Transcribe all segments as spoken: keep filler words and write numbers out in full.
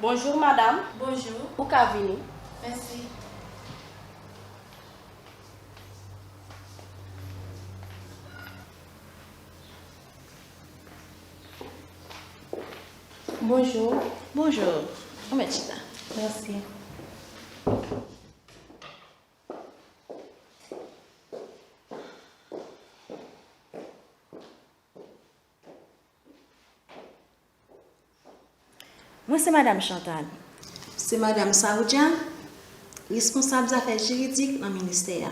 Bonjou, madanm. Bonjou. Ou ka vini. Mèsi. Bonjou. Bonjou. Ou mèt chita. Mèsi. Mwen se Madanm Chantal. Se Madanm Saoudia, responsab zafè jiridik nan ministè a.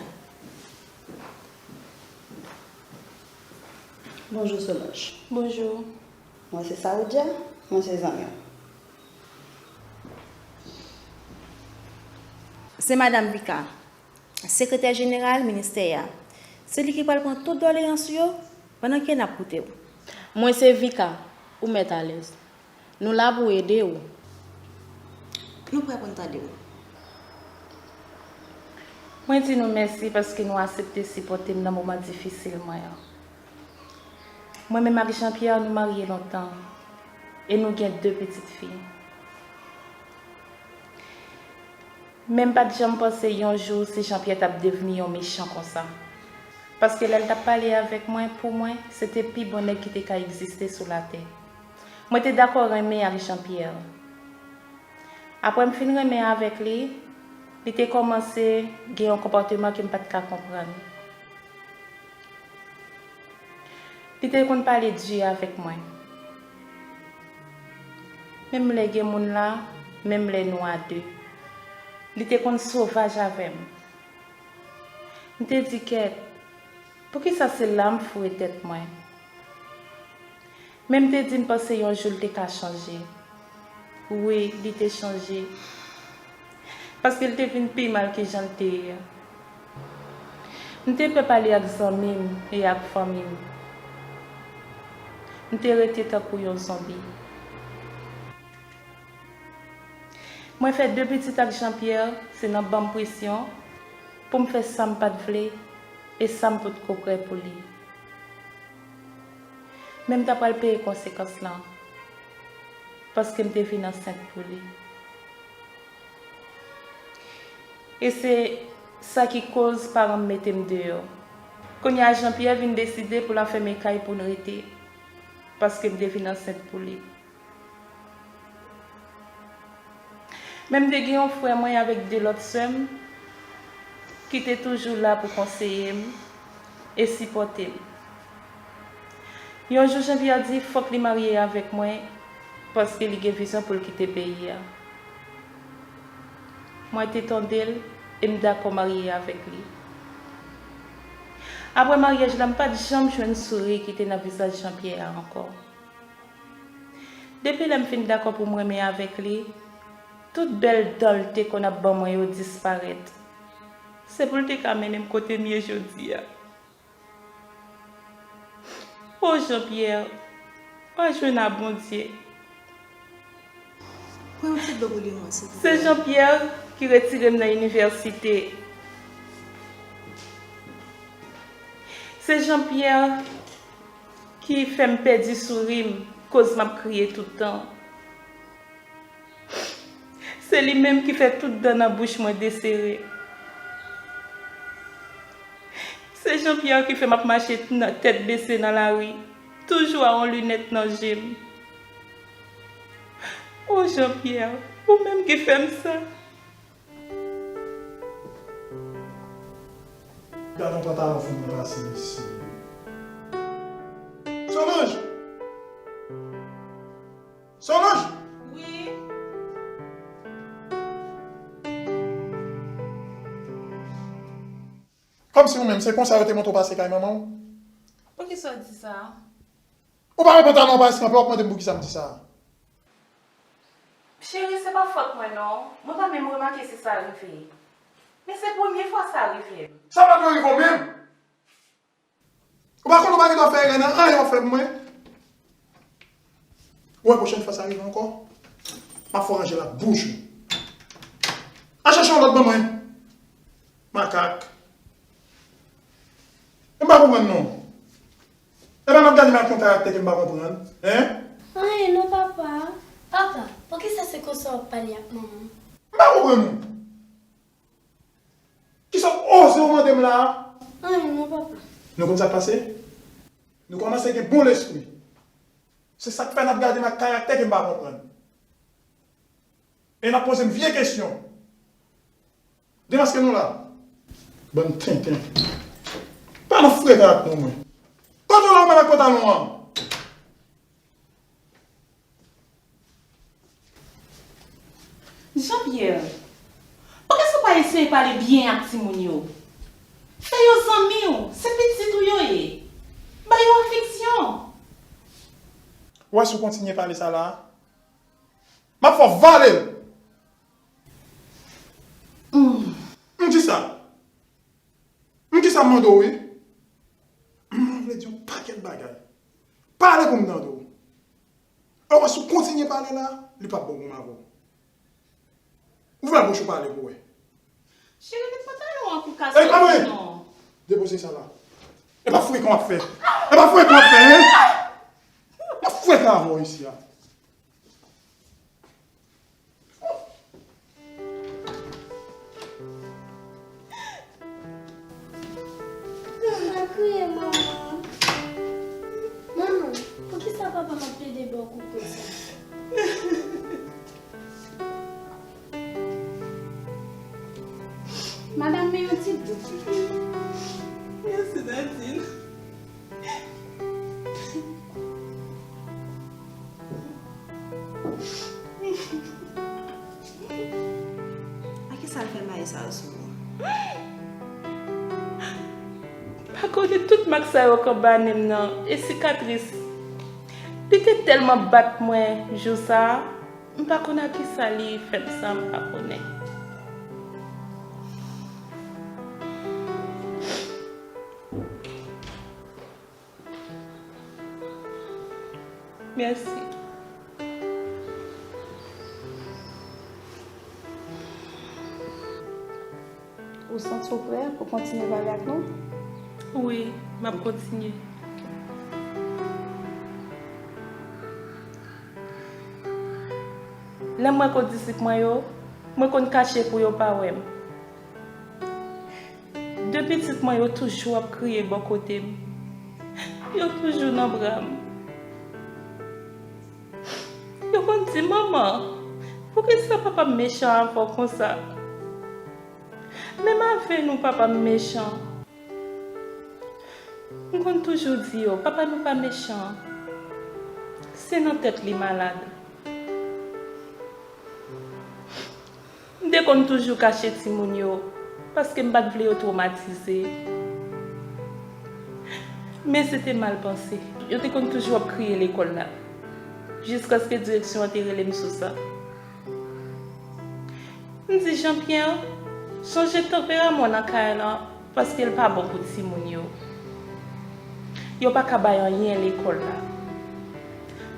Bonjou Solange. Bonjou. Mwen se Saoudia, mwen se zanmi w. Se Madanm Vika, sekretè jeneral ministè a. Se li ki pral pran tout doleyans ou yo pandan ke n ap koute w. Mwen se Vika, ou mèt alèz. Nou la pou ede w. Nou prè pou n tande w. Mwen di nou mèsi paske nou aksepte sipòte m nan moman difisil mwen an. Mwen menm ak Jean Pierre, nou marye lontan e nou gen de pitit fi. Men m pa t janm panse yon jou si Jean Pierre t ap devni yon mechan konsa. Paske lè l t ap pale avèk mwen, pou mwen, se te pi bon nèg ki te ka egziste sou latè. Mwen te dakò renmen ak Jean Pierre. Apre m fin renmen avèk li, li te kòmanse gen yon konpòteman ke m pa t ka konprann. Li te konn pale di avèk mwen. Menm lè gen moun la, menm lè nou a de. Li te konn sovaj avè m. M te di kèt, poukisa se la m foure tèt mwen? Men m te di m panse yon jou l te ka chanje. Wi, li te chanje. Paske l te vin pi mal ke jan l te ye a. M te pè pale ak zanmi m e ak fanmi m. M te rete tankou yon zonbi. Mwen fè de pitit ak Jean Pierre, se nan ban m presyon pou m fè sa m pa t vle e sa m potko prè pou li. Men m ta pral peye konsekans lan, paske m te vin ansent pou li. E se sa ki koz paran m mete m deyò. Kounye a, Jean Pierre vin deside pou l anfèmen kay pou n rete, paske m te vin ansent pou li. Men m te gen yon frè mwen avèk de lòt sè m ki te toujou la pou konseye m e sipòte m. Yon jou, Jean Pierre di fòk li marye avèk mwen paske li gen vizyon pou l kite peyi a. Mwen te tande l e m dakò marye avèk li. Apre maryaj la, m pa t janm jwenn souri ki te nan vizaj Jean Pierre a ankò. Depi lè m fin dakò pou m renmen avèk li, tout bèl dan l te konn ap ban mwen yo disparèt. Se pou l te ka mennen m kote m ye jodi a. O Jean Pierre, pa jwenn a Bondye. Pran yon ti dlo pou li mwen, silvouplè. Se Jean Pierre ki retire m nan inivèsite. Se Jean Pierre ki fè m pèdi souri m, koz m ap kriye tout tan. Se li menm ki fè tout dan nan bouch mwen desere. Se Jean Pierre ki fè m ap mache nan tèt bese nan lari, toujou a yon linèt nan je m. O Jean Pierre, ou menm ki fè m sa. Gade yon pantalon fanm nan pase mesye. Solange! Solange! Wi. Kòmsi ou menm, se konsa yo te montre w pase kay manman w? Poukisa w di sa? Ou pa wè pantalon an pa eskanpe, w ap mande m poukisa m di sa. Cheri, se pa fòt mwen non. Mwen pa menm remake si sa rive. Men se premye fwa sa rive m. Sa pa dwe rive w menm. Ou pa konn ou pa gen dwa fè erè nan anyen w ap fè pou mwen. Ou wè pwochèn fwa sa rive ankò, m ap fè w ranje l ak bouch ou. Al chèche yon lòt ban mwen. Makak. M pa konprann non. Epa m ap gade m ak yon karaktè ke m pa konprann, en? Anyen non, papa. Papa, poukisa se konsa w ap pale ak manman m? M pa konprann ou. Kisa w oze w mande m la a? Anyen non, papa. Nou konn sa k pase? Nou kòmanse gen bon lespri. Se sa k fè n ap gade m ak karaktè ke m pa konprann. E n ap poze m vye kesyon. Demaske nou la. Bann tenten. Pa nan frekan ak nou, mwen. Kote w la, ou menm ak pantalon an? Jean Pierre, poukisa w pa eseye pale byen ak timoun yo? Fè yo zanmi w, se pitit ou yo ye. Ba yo afeksyon. Ou wè si w kontinye pale sa la, m ap fè w vale l. M di sa. M di sa m mande w, wi. M vle di yon pakèt bagay. Pale pou m tande w. Ou wè si w kontinye pale la, li p ap bon pou m avè w. Ouvè bouch ou pale pou w wè. Cheri, met pantalon an pou kase non. Depoze sa la. E pa frekan w ap fè. E pa frekan w ap fè, en? M ap frekan avè w isi a. Pa kriye, manman. Manman, poukisa papa m ap plede ba w kou konsa? Madanm, men yon ti gout. Mèsi, Nadine. A kisa l fè mayi sa yo sou mwen? Pa konnen tout mak sa yo k anba nen m nan e sikatris. Li te tèlman bat mwen jou sa a, m pa konn a kisa li fè m sa, m pa konnen. Mèsi. Ou santi w prè pou kontinye pale ak nou? Wi, m ap kontinye. Lè m wè kondisip mwen yo, mwen konn kache pou yo pa wè m. De pitit mwen yo toujou ap kriye bò kote m. Yo toujou nan bra m. Yo konn di, "Manman, poukisa papa m mechan avè w konsa?" Menm avè nou, papa m mechan. M konn toujou di yo, "Papa nou pa mechan. Se nan tèt li malad." M te konn toujou kache timoun yo, paske m pa t vle yo twomatize. Men se te mal panse. Yo te konn toujou ap kriye lekòl la, jiskaske direksyon an te rele m sou sa. M di, "Jean Pierre, chanje tanperaman w nan kay lan, paske l pa bon pou timoun yo. Yo pa ka bay anyen lekòl la."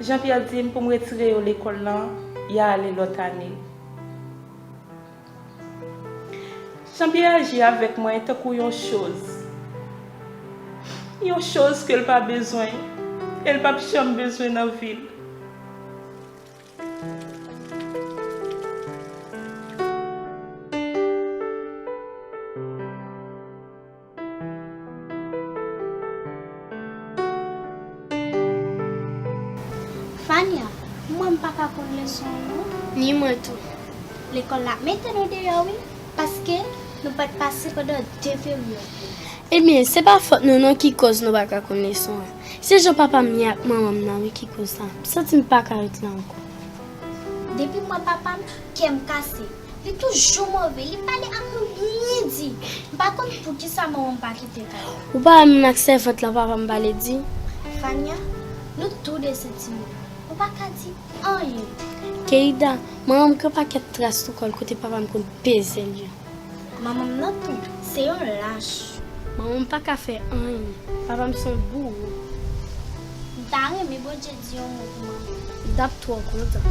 Jean Pierre di m pou m retire yo lekòl lan, y a ale lòt ane. Jean Pierre aji avèk mwen tankou yon choz. Yon choz ke l pa bezwen, e l p ap janm bezwen nan vi l. Fania, mwen m pa ka konn leson an non. Ni mwen tou. Lekòl la ap mete nou deyò wi, paske nou pa t pase pandan de peryòd yo. Ebyen, se pa fòt nou non ki kòz nou pa ka konn leson an. Se jan papa m ye ak manman m nan wi ki kòz sa. M santi m pa ka ret la ankò. Depi m wè papa m, kè m kase. Li toujou move, li pale ak nou byen di. M pa konn poukisa manman m pa kite kay la. Ou pa wè menm ak sèvant lan papa m pale di? Fania, nou toude se timoun. Ou pa ka di anyen. Keïda, manman m gen pakèt tras sou kò l kote papa m konn peze l yo. Manman m nan tou, se yon lach. Manman m pa ka fè anyen. Papa m se yon bouro. M ta renmen Bondye di yon mo pou manman m. M t ap twò kontan.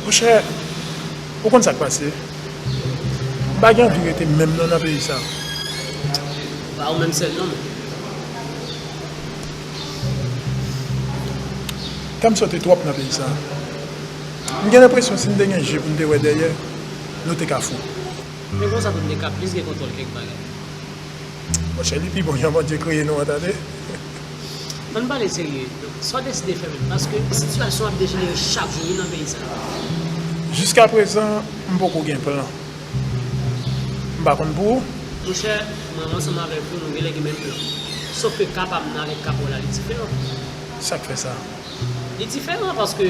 Monchè, ou konn sa k pase? M pa gen anvi rete menm non nan peyi sa. Pa ou menm sèl non men. Kè m sote twòp nan peyi sa. M gen lenpresyon si n te gen je pou n te wè dèyè, nou te ka fou. Men konsa tou n te ka plis gen kontwòl kèk bagay. Monchè, li pi bon jan Bondye kreye nou an, tande. Ann pale serye. Donk, sa w deside fè menm? Paske sitiyasyon ap dejenere chak jou wi nan peyi sa. Jiskaprezan, m poko gen plan. M pa konn pou ou. Monchè, mwen ansanm avèk ou, nou genlè gen menm plan. Sof ke ka pa m nan avèk ka pa w la, li diferan. Sa k fè sa? Li diferan paske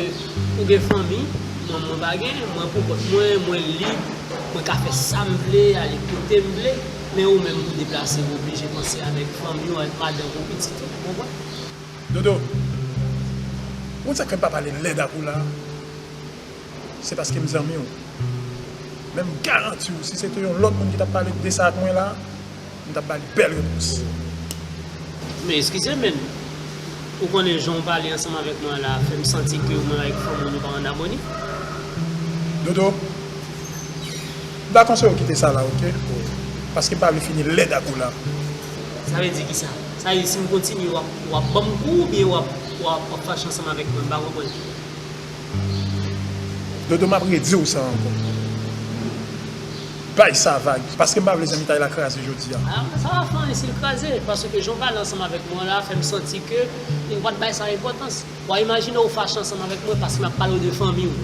ou gen fanmi, mwen, mwen pa gen, mwen pou kont mwen, mwen lib, mwen ka fè sa m vle, ale kote m vle, men ou menm pou deplase, ou oblije panse avèk fanmi w, avèk madanm ou, pitit ou, ou konprann? Dodo, ou konn sa k fè m pa pale lèd ak ou la? Se paske m zanmi w. Men m garanti w, si se te yon lòt moun ki t ap pale de sa ak mwen la, m t ap ba li bèl repons. Men eskize m, men ou konnen jan w pale ansanm avèk mwen la fè m santi ke mwen avèk fanmi w nou pa ann amoni. Dodo, m ta konseye w kite sa la, oke? Paske m pa vle fini lèd ak ou la. Sa vle di kisa? Sa vle di si m kontinye w ap, w ap ban m kou oubyen w ap, w ap, w ap fache ansanm avèk mwen, m pa konprann. Dodo, m ap redi w sa ankò. Bay sa vag, paske m pa vle zanmitay la kraze jodi a. Ah, sa pa fè anyen si l kraze, paske jan w pale ansanm avèk mwen la fè m santi ke ou pa t bay sa enpòtans. Bon, imajine w fache ansanm avèk mwen paske m ap pale w de fanmi w.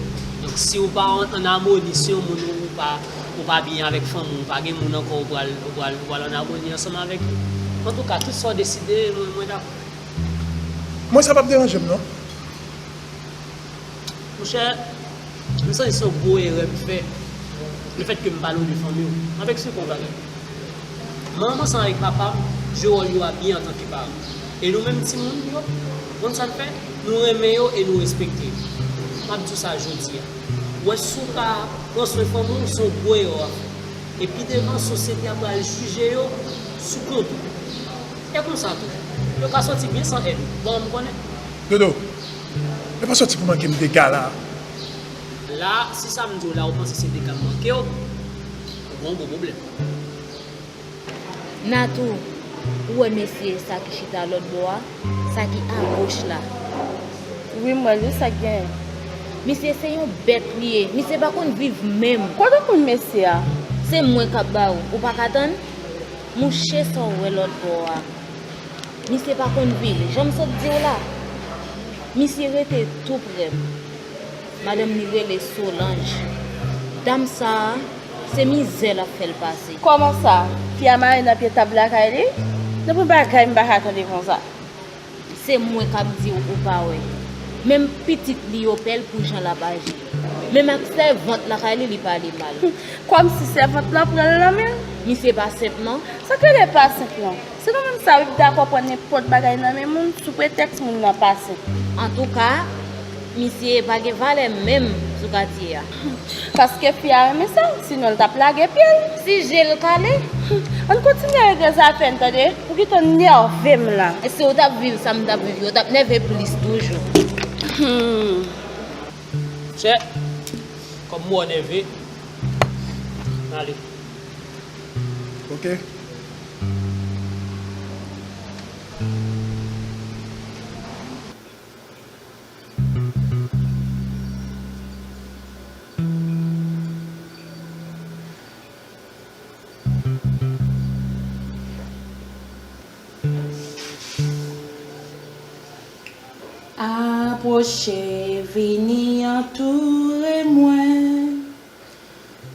Donk, si w pa an, an amoni, si yon moun ou, ou pa, ou pa byen avèk fanmi w, ou pa gen moun ankò ou pral, ou pral, ou pral an amoni ansanm avèk li. Antouka, tout sa w deside, mwen, mwen dakò. Mwen, sa p ap deranje m, non. Monchè, m santi se yon gwo erè m fè, lefètke m pale w de fanmi w. M ap eksplike w yon bagay. Manman m ansanm avèk papa m jwe wòl yo a byen antanke paran. E nou menm timoun yo, ou konn sa n fè? Nou renmen yo e nou respekte yo. M ap di w sa jodi a. Ou wè, si w pa pran swen fanmi w, se yon gwo erè w ap fè. E pi devan, sosyete a pral jije yo sou kont ou. E konsa tou, yo ka sòti byen san èd ou. Bon, m konnen. Dodo, yo pa sòti pou manke m dega la. La, si sa m di w la, ou panse se dega m manke w, ou gen yon gwo pwoblèm. Natou, ou wè mesye sa ki chita lòt bò a, sa ki agoch la? Wi, m wè l wi, sa k genyen? Misye se yon bèt li ye, misye pa konn viv menm. Kote w konn mesye a? Se mwen k ap ba ou, ou pa ka tann? Mouche sa w wè lòt bò a. Misye pa konn viv, jan m sot di w la. Misye rete tou prè m. Madanm li rele Solanj. Dam sa a, se mizè l ap fè l pase. Kòman sa? Fi a mare nan pye tab lakay li? Nan pwen bagay m pa ka tande konsa. Se mwen k ap di w ou pa wè. Menm pitit li yo pè l pou jan l ap aji. Menm ak sèvant lakay li, li pale mal. Kòmsi sèvant lan pran l nan men l? Misye pa senp non. Sa k rele pa senp lan? Se nou menm sa wi k dakò pran nenpòt bagay nan men moun sou pretèks moun nan pa senp. Antouka, misye pa gen valè menm sou katye a. Paske fi a renmen sa, sinon l t ap lage pye l. Si je l kale. Ann kontinye regle zafè n tande, ou gentan nève m la. Si w t ap viv sa m t ap viv yo, w t ap nève plis toujou. Chè, kòm mò nève, n ale. Oke. Apwoche, vini antoure mwen.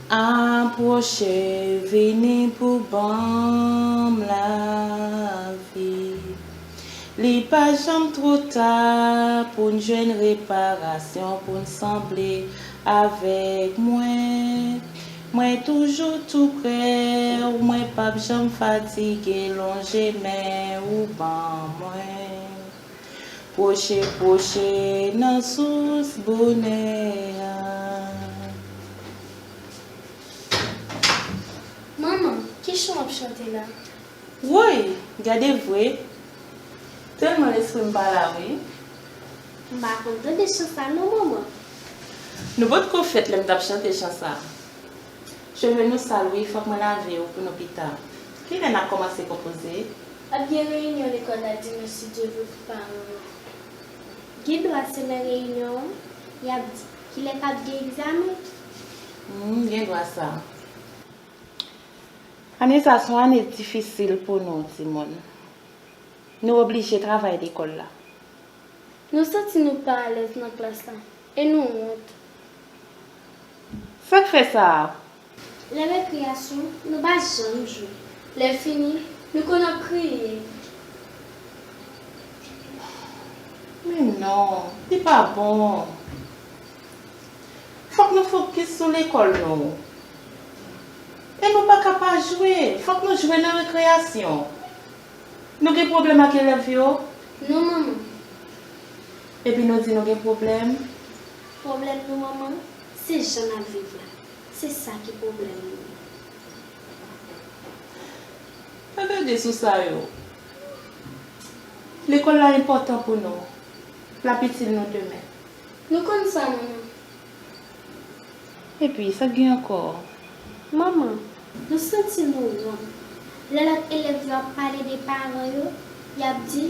Apwoche, vini pou ban m lavi. Li pa janm twò ta pou n jwenn reparasyon, pou n sanble avèk mwen. Mwen toujou tou prè w, mwen p ap janm fatige, lonje men ou ban mwen. Pwoche, pwoche nan sous bonè a. Manman, ki chan w ap chante la? Woy, gade vre. Tèlman lespri m pa la wi. M pa konn tande chan sa non, manman. Nou potko fèt lè m t ap chante chan sa. Cheve nou sal wi, fòk mwen lave yo pou nou pita. Kilè n ap kòmanse konpoze? Ap gen reyinyon lekòl la dimanch, si Dye vle, pou paran yo. Gen dwa se nan reyinyon an, y ap di kilè k ap gen egzamen. Hmm, gen dwa sa. Ane sa se yon ane difisil pou nou, timoun. Nou oblije travay lekòl la. Nou santi nou pa alèz nan klas la, e nou wont. Sa k fè sa a? Lè rekreyasyon, nou pa janm jwe. Lè fini, nou konn ap kriye. Men non, li pa bon. Fòk nou fokis sou lekòl nou. E nou pa ka pa jwe. Fòk nou jwe nan rekreyasyon. Nou gen pwoblèm ak elèv yo? Non, manman. Epi nou di nou gen pwoblèm? Pwoblèm nou, manman, se jan n ap viv la. Se sa ki pwoblèm nou. Pa gade sou sa yo. Lekòl la enpòtan pou nou. L ap itil nou demen. Nou konn sa, manman. Epi, sa k gen ankò? Manman, nou santi nou wont. Lè lòt elèv yo ap pale de paran yo, y ap di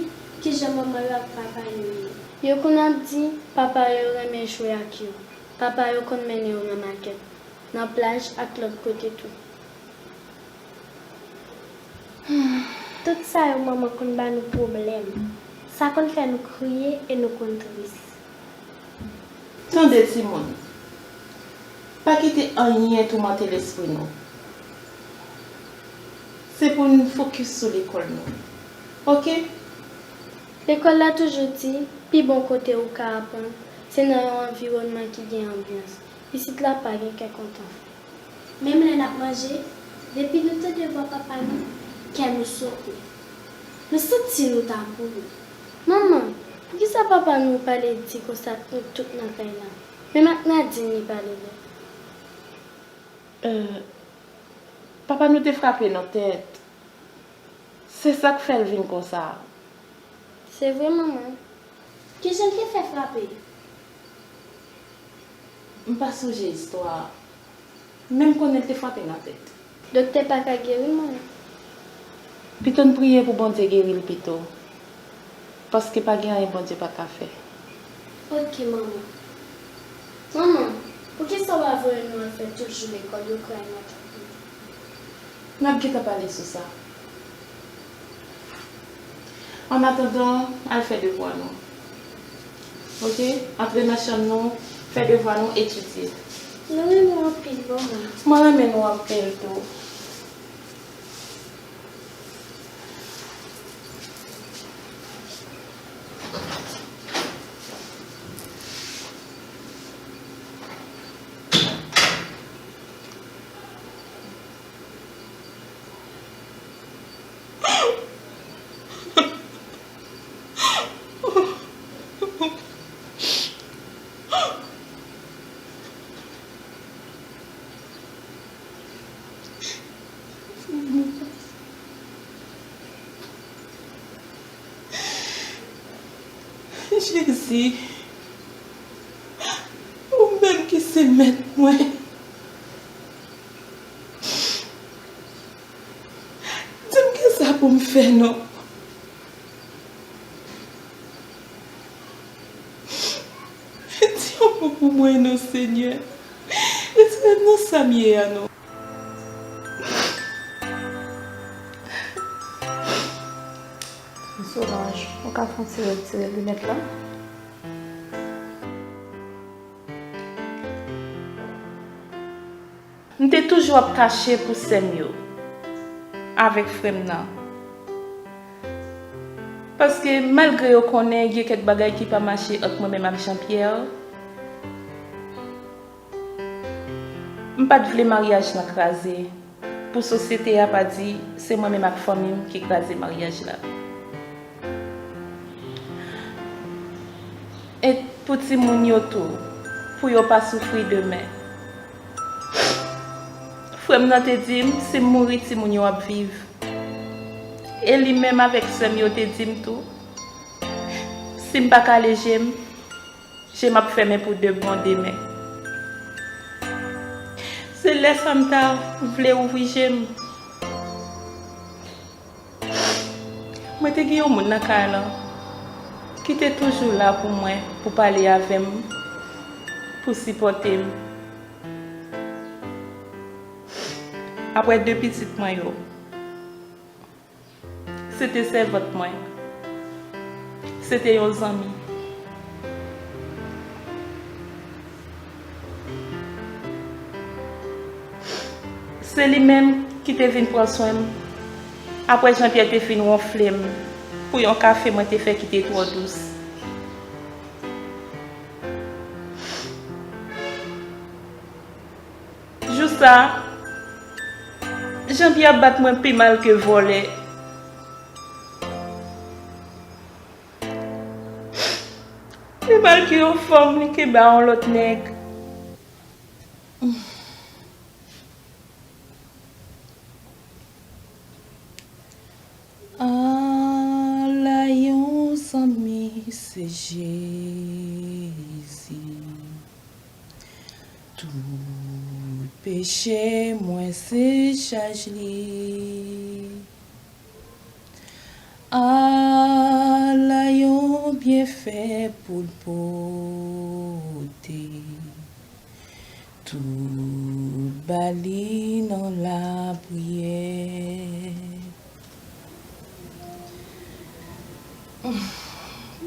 kijan manman yo ak papa yo ye. Yo konn ap di papa yo renmen jwe ak yo. Papa yo konn mennen yo nan makèt, nan plaj ak lòt kote tou. Tout sa yo, manman, konn ba nou pwoblèm. Sa konn fè nou kriye e nou konn tris. Tande, timoun. Pa kite anyen toumante lespri nou. Se pou n fokis sou lekòl nou. Oke? Lekòl la toujou di, pi bon kote ou ka aprann, se nan yon anviwònman ki gen anbyans. Isit la pa gen kè kontan. Menm lè n ap manje, depi nou tande vwa papa nou, kè nou sote. Nou santi nou ta mouri. Manman, poukisa papa nou pale di konsa nou tout nan kay la? Menm ak Nadine li pale lè. Euh, papa nou te frape nan tèt. Se sa k fè l vin konsa. Se vre, manman. Kijan l te fè frape? M pa sonje istwa a. Men m konnen l te frape nan tèt. Doktè pa ka geri l, manman. Pito n priye pou Bondye geri l pito. Paske pa gen anyen Bondye pa ka fè. Oke, manman. Manman, poukisa w pa voye nou al fè tout jou lekòl yo kray nan tèt nou? N ap gentan pale sou sa. Annatandan, al fè devwa nou. Oke? Antre nan chanm nou, fè devwa nou, etidye. Nou renmen w anpil, manman. Mwen renmen nou anpil tou. Jezi, ou menm ki se mèt mwen, di m kisa pou m fè non. Di yon mo pou mwen non, Senyè. Retire m nan sa m ye a non. Solange, ou ka fè yon ti retire linèt la? M te toujou ap kache pou sè m yo avèk frè m nan. Paske malgre yo konnen gen kèk bagay ki pa mache ant mwen menm ak Jean Pierre, m pa t vle maryaj lan kraze, pou sosyete a pa di se mwen menm ak fanmi m ki kraze maryaj la. E pou timoun yo tou, pou yo pa soufri demen. Frè m nan te di m, si m mouri, timoun yo ap viv. E li menm avèk sè m yo te di m tou, si m pa kale je m, je m ap fèmen pou de bon demen. Se lè sa m ta vle ouvri je m. Mwen te gen yon moun nan kay lan ki te toujou la pou mwen, pou pale avè m, pou sipòte m. Apre de pitit mwen yo, se te sèvant mwen. Se te yon zanmi. Se li menm ki te vin pran swen m apre Jean Pierre te fin wonfle m pou yon kafe mwen te fè ki te twò dous. Jou sa, Jean Pierre bat mwen pi mal ke vòlè. Pi mal ke yon fanm li kenbe a yon lòt nèg. Ala yon zanmi se Jezi. Tout peche mwen se chaj li. Ala yon byenfè pou l pote. Tout ba li nan lapriyè.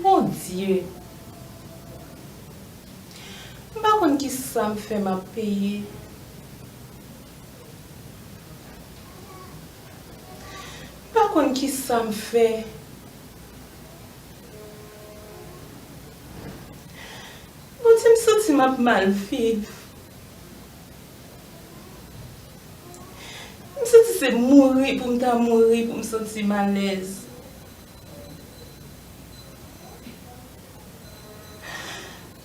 Bondye, m pa konn kisa m fè m ap peye. M pa konn kisa m fè. Bondye, m santi m ap mal viv. M santi se mouri pou m ta mouri pou m santi m alèz.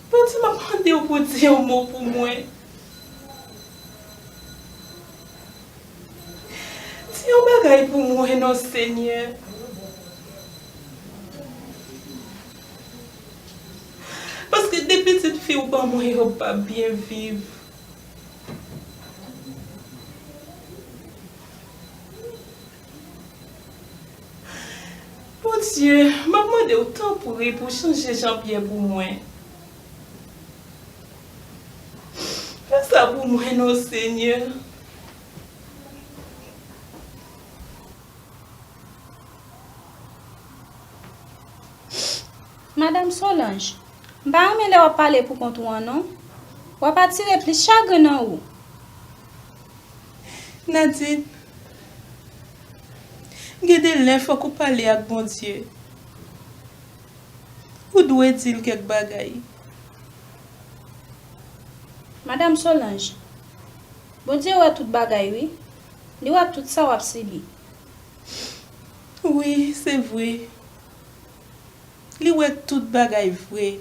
Bondye, m ap mande w pou w di yon mo pou mwen. Di yon bagay pou mwen non, Senyè. Paske de pitit fi w ban mwen yo p ap byen viv. Bondye, m ap mande w tanpri pou w chanje Jean Pierre pou mwen. Fè sa pou mwen non, Senyè. Madanm Solange, m pa renmen lè w ap pale pou kont ou an non. W ap atire plis chagren nan ou. Nadine, gen de lè fòk ou pale ak Bondye. Ou dwe di l kèk bagay. Madanm Solange, Bondye wè tout bagay wi. Li wè tout sa w ap sibi. Wi, se vre. Li wè tout bagay vre.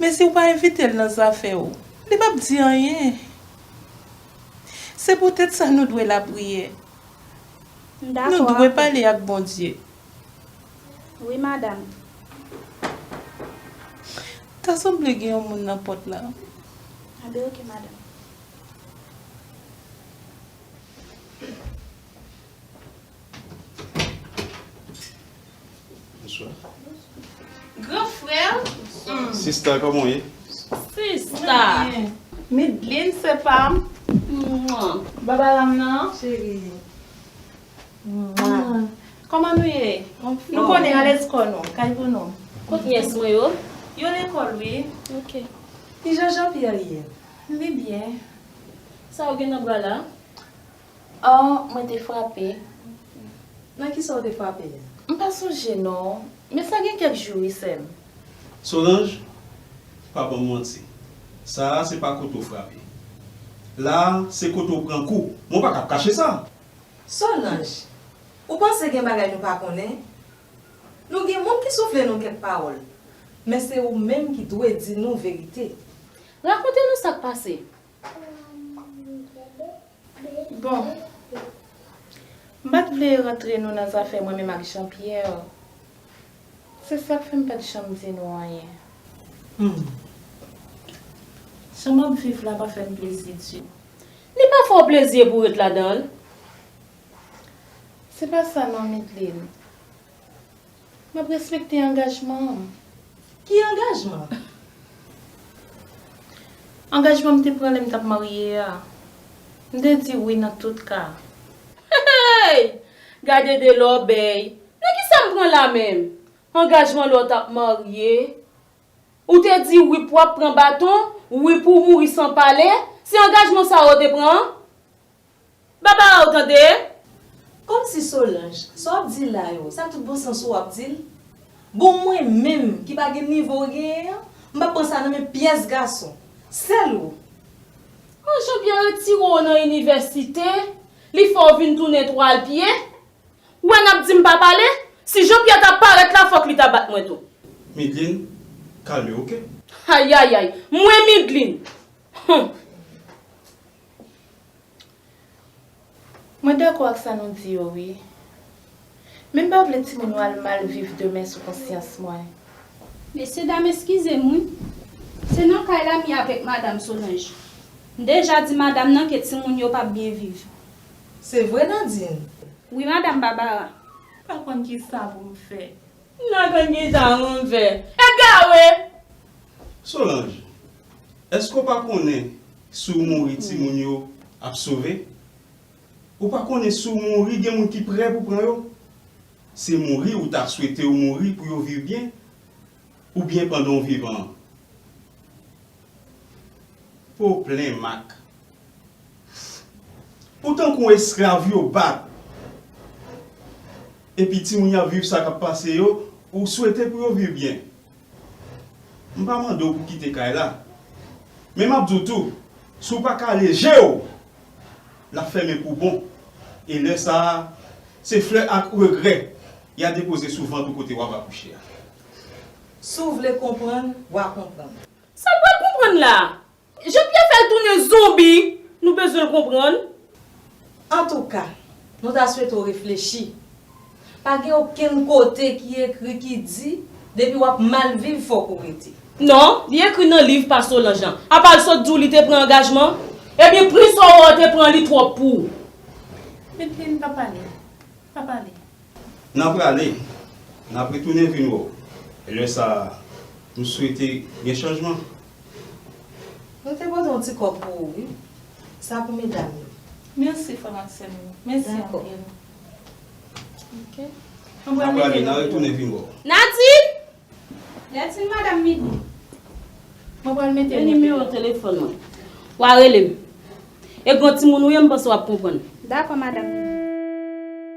Men si w pa envite l nan zafè w, li p ap di anyen. Se poutèt sa nou dwe lapriyè. Nou dwe pale ak Bondye. Wi, madanm. Ta sanble gen yon moun nan pòt la. Anben, oke, madanm. Bonswa. Gran frè. Sista, kòman w ye? Sista. Midlin, se pa m. Mwa. Baba lam nan. Cheri. Mwa. Kòman nou ye? Nou konnen alèz kò nou, kay pou nou. Kot nyès mwen yo? Yo lekòl, wi. Oke. Kijan Jean Pierre ye? Li byen. Sa w gen nan bra la? Oh, mwen te frape. Nan kisa w te frape a? M pa sonje non, men sa gen kèk jou wi, sè m. Solange, pa ban m manti. Sa a se pa kote w frape. La a, se kote w pran kou. Men w pa kab kache sa. Solange, ou panse gen bagay nou pa konnen? Nou gen moun ki soufle nou kèk pawòl, men se ou menm ki dwe di nou verite. Rakonte nou sa k pase. Bon, m pa t vle rantre nou nan zafè mwen menm ak Jean Pierre. Se sa k fè m pa t janm di nou anyen. Hmm. Jan m ap viv la pa fè m plezi ditou. Li pa fè w plezi epi w ret ladan l? Se pa sa non, Midline. M ap respekte angajman m. Ki angajman? Angajman m te pran lè m t ap marye a. M te di wi nan tout ka. Hey! Gade de lòbèy! Nan kisa m pran la menm? Angajman lè w t ap marye? Ou te di wi pou w ap pran baton, wi pou w mouri san pale? Se angajman sa yo te pran? Babara, ou tande? Kòmsi Solange, sa w ap di la yo, sa tout bon sans ou w ap di l? Bon, mwen menm, ki pa gen nivo w genyen an, m p ap pran sa nan men pyès gason. Sèl ou. An, Jean Pierre retire w nan inivèsite, li fè w vin tounen twal pye. Ou wè n ap di m pa pale? Si Jean Pierre ta parèt la, fòk li ta bat mwen tou. Midline, kalme, oke? Ayayay, mwen Midline! Hum. Mwen dakò ak sa nou di yo, wi. Men m pa vle timoun yo al mal viv demen sou konsyans mwen. Mesye dam, eskize m, wi. Se nan kay la m ye avèk madanm Solange. M deja di madanm nan ke timoun yo p ap byen viv. Se vre, Nandine? Wi, madanm Babara. M pa konn ki sa pou m fè. M pa konn ki sa pou m fè. Egare! Solange, èske w pa konnen si w mouri timoun yo ap sove? Ou pa konnen si w mouri gen moun ki prè pou pran yo? Se mouri ou ta swete yo mouri pou yo viv byen, oubyen pandan w vivan an? Po w plen, Mak. Ou tankou esklav yo bat. Epi timoun y ap viv sa k ap pase yo, ou swete pou yo viv byen. M pa mande w pou kite kay la. Men m ap di w tou, si w pa kale je w, l ap fèmen pou bon. E lè sa a, se flè ak regrè y a depoze sou vant ou kote w ap akouche a. Si w vle konprann, w a konprann. Sa l pral konprann la? Jean Pierre fè l tounen zonbi, nou bezwen l konprann. Antouka, nou ta swete w reflechi. Pa gen okenn kote ki ekri ki di, depi w ap mal viv, fòk ou rete. Non, li ekri nan liv pa Solange an. Apa l sot di w li te pran angajman? Ebyen, pri sa w wè w te pran li twòp pou ou. Midline, pa pale. Pa pale. N a prale, n ap retounen vin wè w. E lè sa a, m swete gen chanjman. Nou te pote yon ti kòb pou ou, wi. Sa pou medam yo. Mèsi, frè m ak sè m yo. Mèsi anpil. Ok. N a prale, n a retounen vin wè w. Nadine! Lè di madanm Midi. Mwen pral mete nimewo telefòn mwen. W a rele m. E gwo timoun ou ye, m panse w ap konprann. Dakò, madanm.